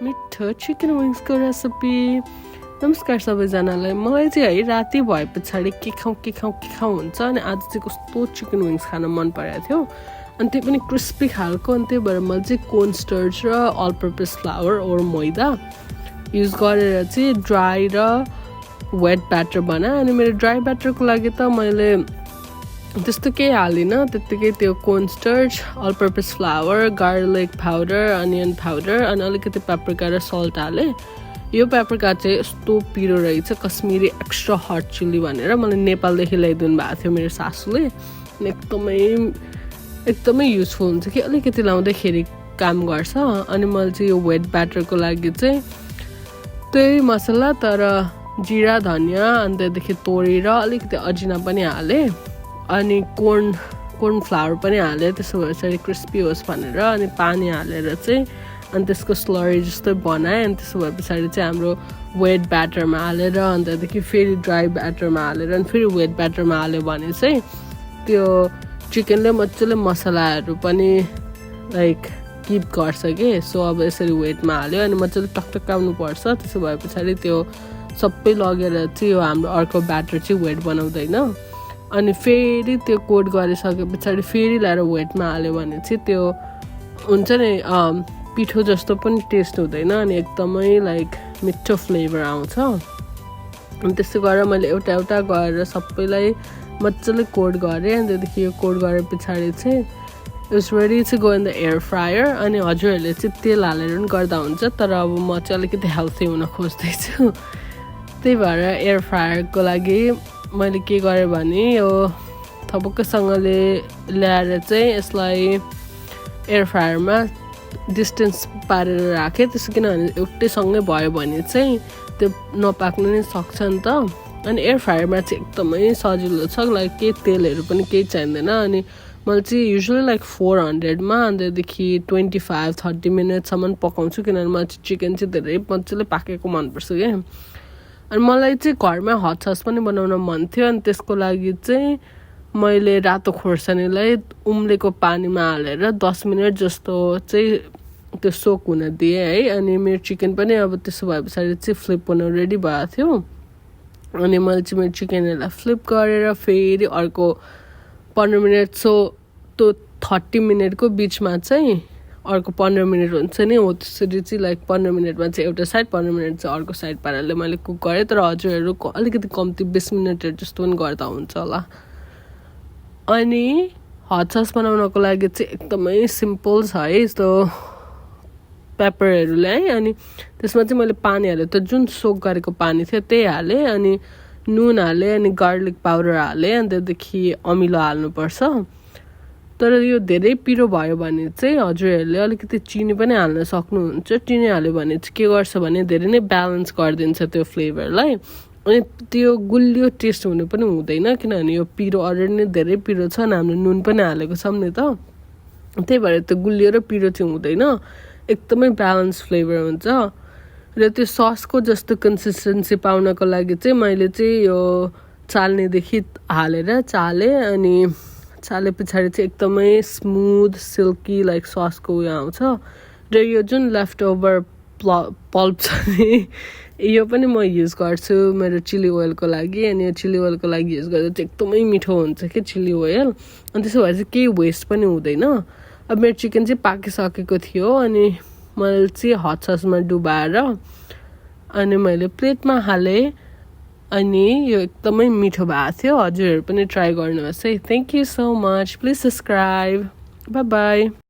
मिठो chicken विङ्सको recipe. नमस्कार सबैजनालाई। मलाई चाहिँ है राति भए पछाडि के खाउँ हुन्छ अनि आज चाहिँ कस्तो चिकन विङ्स खान मन परेको थियो अनि त्यो पनि क्रिस्पी खालको। अनि त्यही भएर मैले चाहिँ कोर्न स्टार्च र अल पर्पस फ्लावर ओर मैदा युज गरेर चाहिँ ड्राई र वेट ब्याटर बनाएँ। अनि मेरो ड्राई ब्याटरको लागि त मैले त्यस्तो केही हालिनँ, त्यत्तिकै त्यो corn starch, all purpose flour, garlic powder, onion powder अनि अलिकति पेपरिका र सल्ट हालेँ। यो पेपरिका चाहिँ यस्तो पिरो रहेछ, कश्मिरी एक्स्ट्रा हट चिल्ली भनेर मलाई नेपालदेखि ल्याइदिनु भएको थियो मेरो सासूले। एकदमै युजफुल हुन्छ कि अलिकति लाउँदाखेरि काम गर्छ। अनि मैले चाहिँ यो वेट ब्याटरको लागि चाहिँ त्यही मसला तर जिरा धनियाँ अनि त्यहाँदेखि तोरी र अलिकति अजिना पनि हालेँ अनि कोर्न फ्लावर पनि हालेँ, त्यसो भए चाहिँ क्रिस्पी होस् भनेर। अनि पानी हालेर चाहिँ अनि त्यसको स्लरी जस्तै बनाएँ। अनि त्यसो भए पछाडि चाहिँ हाम्रो वेट ब्याटरमा हालेर अनि त्यहाँदेखि फेरि ड्राई ब्याटरमा हालेर अनि फेरि वेट ब्याटरमा हाल्यो भने चाहिँ त्यो चिकनले मजाले मसलाहरू पनि लाइक किप गर्छ कि। सो अब यसरी वेटमा हाल्यो अनि मजाले टकटकाउनु पर्छ। त्यसो भए पछाडि त्यो सबै लगेर चाहिँ यो हाम्रो अर्को ब्याटर चाहिँ वेट बनाउँदैन। अनि फेरि त्यो कोट गरिसके पछाडि फेरि ल्याएर वेटमा हाल्यो भने चाहिँ त्यो हुन्छ नि पिठो जस्तो पनि टेस्ट हुँदैन अनि एकदमै लाइक मिठो फ्लेभर आउँछ। अनि त्यस्तो गरेर मैले एउटा एउटा गरेर सबैलाई मजाले कोट गरेँ। अनि त्यहाँदेखि यो कोट गरे पछाडि चाहिँ it's ready to go in the air fryer. अनि हजुरहरूले चाहिँ तेल हालेर पनि गर्दा हुन्छ, तर अब म चाहिँ अलिकति हेल्थी हुन खोज्दैछु, त्यही भएर एयर फ्रायरको लागि मैले के गरेँ भने यो थपक्कसँगले ल्याएर चाहिँ यसलाई एयर फ्रायरमा डिस्टेन्स पारेर राखेँ। त्यसो किनभने एउटैसँगै भयो भने चाहिँ त्यो नपाक्नु नै सक्छ नि त। अनि एयर फ्रायरमा चाहिँ एकदमै सजिलो छ, लाइक केही तेलहरू पनि केही चाहिँदैन। अनि मैले चाहिँ युजली लाइक 400मा अनि त्यहाँदेखि 25-30 मिनटसम्म पकाउँछु, किनभने मलाई चाहिँ चिकन चाहिँ धेरै मजाले पाकेको मनपर्छ क्या। अनि मलाई चाहिँ घरमा हट सस पनि बनाउन मन थियो। अनि त्यसको लागि चाहिँ मैले रातो खोर्सानीलाई उम्लेको पानीमा हालेर 10 मिनट जस्तो चाहिँ त्यो सोक हुन दिएँ है। अनि मेरो चिकन पनि अब त्यसो भए पछाडि चाहिँ फ्लिप हुन रेडी भएको थियो। अनि मैले चाहिँ मेरो चिकनहरूलाई फ्लिप गरेर फेरि अर्को 15 मिनट त्यो 30 मिनटको बिचमा चाहिँ अर्को 15 मिनट हुन्छ नि हो, त्यसरी चाहिँ लाइक 15 मिनटमा चाहिँ एउटा साइड 15 मिनट चाहिँ अर्को साइड पाराले मैले कुक गरेँ। तर हजुरहरू अलिकति कम्ती 20 मिनटहरू जस्तो पनि गर्दा हुन्छ होला। अनि हट सस बनाउनको लागि चाहिँ एकदमै सिम्पल छ है। यस्तो पेपरहरू ल्याएँ अनि त्यसमा चाहिँ मैले पानी हालेँ, त्यो जुन सोक गरेको पानी थियो त्यही हालेँ। अनि नुन हालेँ अनि गार्लिक पाउडर हालेँ। अनि त्यहाँदेखि अमिलो हाल्नुपर्छ। तर यो धेरै पिरो भयो भने चाहिँ हजुरहरूले अलिकति चिनी पनि हाल्न सक्नुहुन्छ। चिनी हाल्यो भने चाहिँ के गर्छ भने धेरै नै ब्यालेन्स गरिदिन्छ त्यो फ्लेभरलाई। अनि त्यो गुलियो टेस्ट हुनु पनि हुँदैन, किनभने यो पिरो अलरेडी नै धेरै पिरो छ अनि हामीले नुन पनि हालेको छौँ नि त, त्यही भएर त्यो गुलियो र पिरो चाहिँ हुँदैन, एकदमै ब्यालेन्स फ्लेभर हुन्छ। र त्यो ससको जस्तो कन्सिस्टेन्सी पाउनको लागि चाहिँ मैले चाहिँ यो चाल्नेदेखि हालेर चालेँ। अनि चाले पछाडि चाहिँ एकदमै स्मुथ सिल्की लाइक ससको उयो आउँछ। र यो जुन लेफ्ट ओभर पल्प छ नि यो पनि म युज गर्छु मेरो चिली ओइलको लागि। अनि यो चिली ओइलको लागि युज गर्दा चाहिँ एकदमै मिठो हुन्छ कि चिली ओइल। अनि त्यसो भए चाहिँ केही वेस्ट पनि हुँदैन। अब मेरो चिकन चाहिँ पाकिसकेको थियो अनि मैले चाहिँ हट ससमा डुबाएर अनि मैले प्लेटमा हालेँ। अनि यो एकदमै मिठो भएको थियो। हजुरहरू पनि ट्राई गर्नुहोस् है। Thank you so much. Please subscribe. By by.